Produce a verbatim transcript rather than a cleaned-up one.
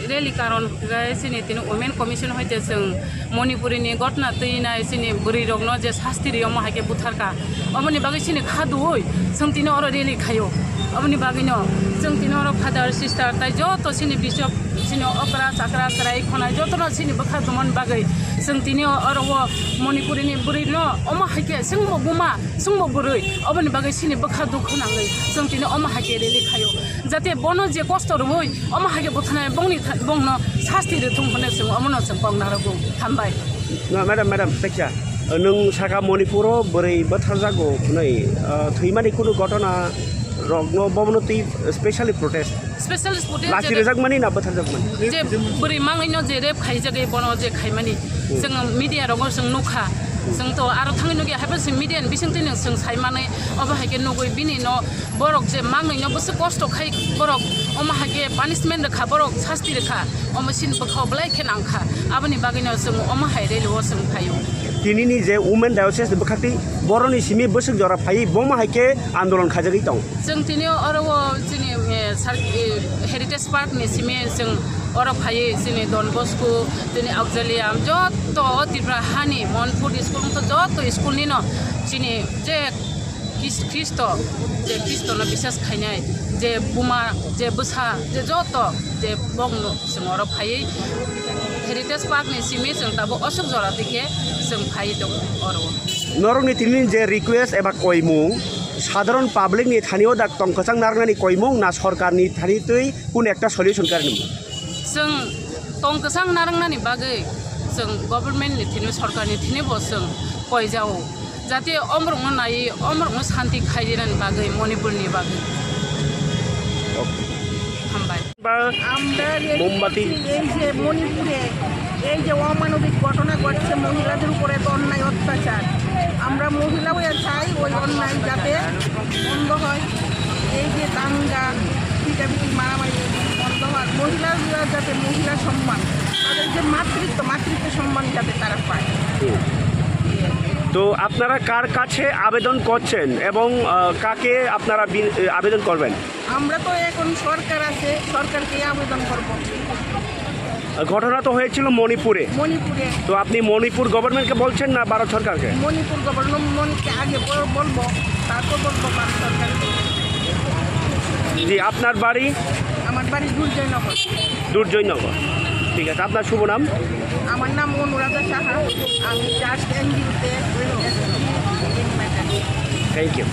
Rally karon hwnkhe chini tini Women Commission hoite chwng Manipuri ni gotna twi nai chini bwrwi rokno je sasti ri omo hai khe butharka, oboni bagwi chini kha duwi chwng tini oro rally khaio. Oboni bagwino chwng tini oro father, sister tai joto chini bishop, chini okra chakra chwrai khonai jotono chini bwkha dumani bagwi chwng tini oro o Manipuri ni bwrwi no omo hai khe chwngbo buma chwngbo bwrwi oboni bagwi chini bwkha dukhu nangwi chwng tini omo hai khe rally khaio. Jate bono je kosto rwui omo hai khe buthanai bongni tha-, bongno sasti rwthung hwnwi chwng omono chwng kok narwgo. Hambai. No, madam, madam, teksa. Nwng saka Manipuro bwrwi bwtharjago hwnwi, ah, thwimani kunu gotona rokno bobono twi specially protest. Special protest Lachi je rwjakmani na bwtharjakmani? Je bwrwi mangwino je rape khaijagwi bono je khaimani. Hmm. Chwng media rogo chwng nukha. Hmm. Chwng to aro thangwi nukya haibo chwng media ni bisingtwi nwng chwng saimani obo hai khe nugwi bini no Borok je mangwino bwswk kosto khai borok omo hai khe punishment rwkha, borok sasti rwkha, omo chini bwkha o belai khe nangkha. Aboni bagwino chwng omo hai rally o chwng phaio. Tinini je Women Diocese ni bwkhaktwi boroni simi bwswk jora phaiwi bomo hai khe andolon khaijagwi tong. Chwng tini oro o chini, eh, sar-, eh, Heritage Park ni simi chwng oro phaiwi chini Don Bosco, chini Auxilium, joto o Tripura hani Manipur school wngkha joto school nino chini je Khris-, Khristo, je Khristono bisas khainai, je buma, je bwsa, je joto, je bokno chwng oro phaiwi Heritage Park ni simi chwng tabuk aswk jora twi khe chwng phaiwi tongo oro. Norokni tini je request eba koimung, sadharon public ni thani o dak tong kwchang narwknani koimung na sorkar ni thani twi kun ekta solution karwi nang? Chwng tong kwchang narwknani bagwi chwng government ni thini, sorkar ni thini bo chwng koijao. Jate omorokno naiwi omorokno santi khaijinani bagwi, Manipur ni bagwi. Okay. Hambai. Ba আমরা রেলি মোমবাতি। করছি এই যে মণিপুরে এই যে অমানবিক ঘটনা ঘটছে, মহিলাদের উপরে তো অন্যায় অত্যাচার। আমরা মহিলা হয়ে চাই ওই অন্যায় যাতে বন্ধ হয়, এই যে দাঙ্গা, পিটাপিটি, মারামারি বন্ধ হয়, মহিলারা যাতে মহিলা সম্মান, তাদের যে মাতৃত্ব, মাতৃত্ব সম্মান যাতে তারা পায়। হুম। তো আপনারা কার কাছে আবেদন করছেন এবং, আহ, কাকে আপনারা বি-, আবেদন করবেন? আমরা তো এখন সরকার আছে, সরকারকে আবেদন করব। ঘটনা তো হয়েছিল মণিপুরে। মণিপুরে। তো আপনি মণিপুর গভর্নমেন্টকে বলছেন না ভারত সরকারকে? মণিপুর গভর্নমেন্টকে আগে বল-, বলবো, তারপর বলবো ভারত সরকারকে। জি, আপনার বাড়ি? আমার বাড়ি দুর্জয়নগর। দুর্জয়নগর। ঠিক আছে, আপনার শুভ নাম? আমার নাম অনুরাধা সাহা, আমি জাস্ট এনজিওতে। Thank you.